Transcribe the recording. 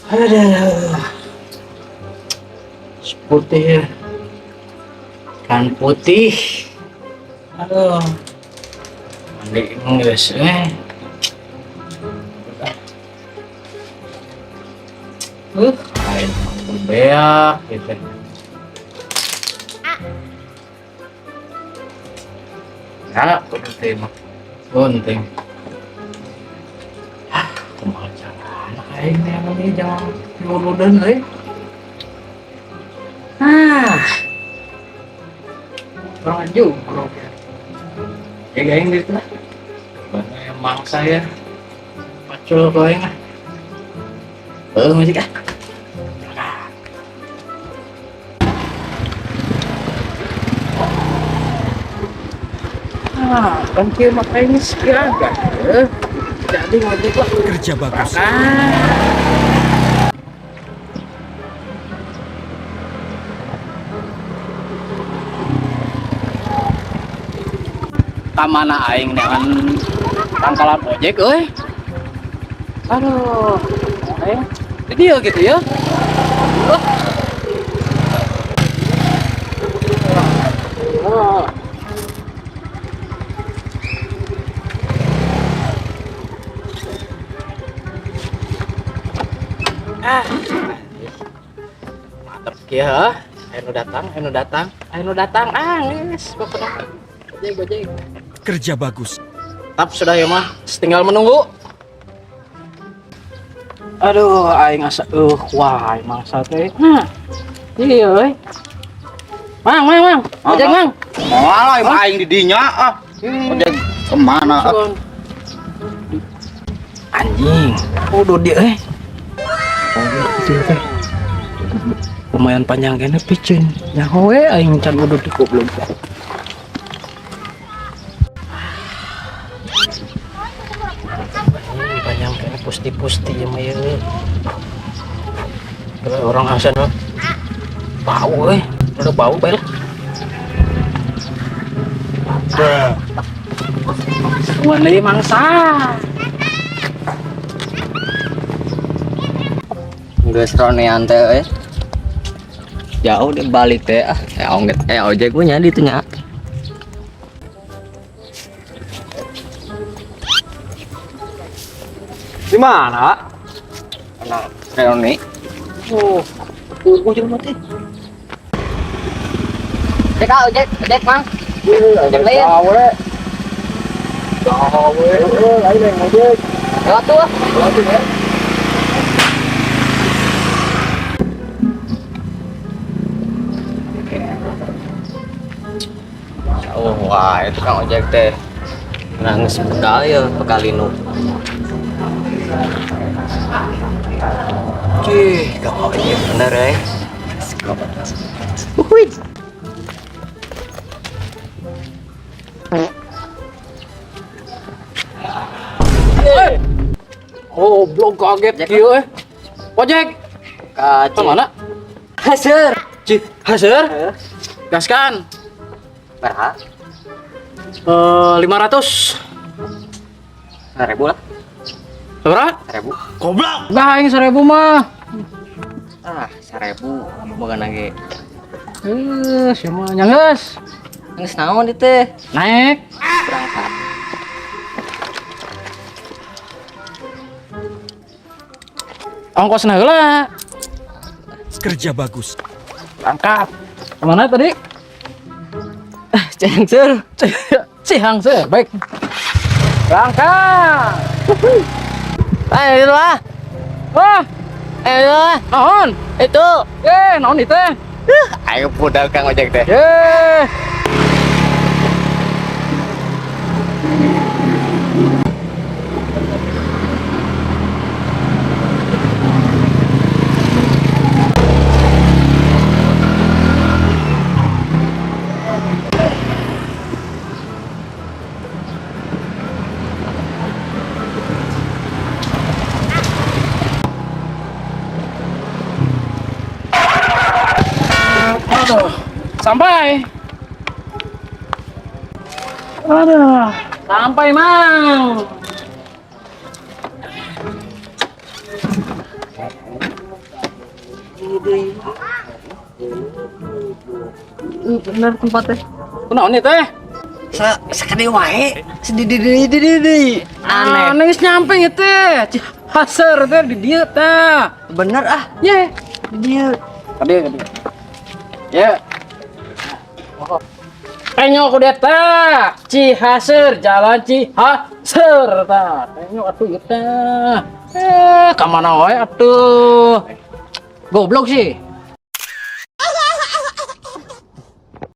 Aduh. Putih ya. Ikan putih. Aduh. Mandi geus eh. Lain beak gitu. Ya, penting mah. Penting. Ah, kumaha carana aing neangan ieu jangan diurudeun euy. Ah. Kurang juga. Ya aing gitu lah. Mana yang mangsa ya. Pacul ku aing lah. Heuh musik ah. Ah, kan kieu mah aing geus gagah. Heuh. Jadi ngojek lah. Kerja bagus. Ah. Kamana aing dengan pangkalan ojek euy. Aduh. Aing di dieu gitu ya. Oh. Ah. Mantap kieu heuh. Aya nu datang, aya nu datang, aya nu datang. Ah, geus pokona. Ojek, ojek. Kerja bagus. Tap sudah ya mah, tinggal menunggu. Aduh, aing asa wah, mangsa teh. Nah. Iya euy. Mang, mang, mang. Ojek, mang. Malah emang aing di dinya ah. Ojek kemana ah? Anjing. Udah dia eh. Oh, itu teh. Lumayan panjang kene picin. Nyaho we aing can udud di goblok. Anjing, panjang kene pusti-pusti ya mah ieu. Orang Hasan mah. Bau euy. Udah bau bae lah. Mana ieu mangsa? Geus ronean teh euy. Jauh deh balik teh ah. Ongget ojek gue nya ditu nya. Di mana? Ana reuni. Oh, gua jelema teh. Ojek ah, ojek, ojek mang. Ojek lain. Gawe. Gawe, lain yang ojek. Lewat tuh. Ah. Lewat tuh, ya. Oh, wah, itu kan ojek teh. Nangis bekal ya, bekalinu. Cih, kang ojek bener eh. Uhuy. Oh, blok kaget kieu eh. Ojek. Ka Ke mana? Haser. Cih, haser. Gaskan. Berapa? 500. 1000 lah. Berapa? 1000. Goblok. Enggak, aing 1000 mah. Ah, 1000 boga nage. Siapa nyanggeus? Geus naon ieu teh? Naik. Berangkat. Ongkosna heula. Kerja bagus. Berangkat. Kemana tadi? Cengser. Cihangser. Baik. Berangkat. Ayo itu ah. Wah, Ayo ah. naon? Itu. Naon itu? Ayo budal kang ojek teh. Eh. Aduh, sampai. Aduh, sampai mang. Deui. Bener tempatnya. Kunaon ieu teh? Sa sakade wae. Sedih deui deui deui. Aneh. Aneh geus nyampe ieu teh. Cihaseur teh di dieu tah. Bener ah. Ye. Di dieu. Kade kade. Ya. Penyo ku dia tah. Cihaseur, jalan Cihaseur tah. Penyo atuh ieu tah. Eh, ka mana wae atuh. Goblok sih.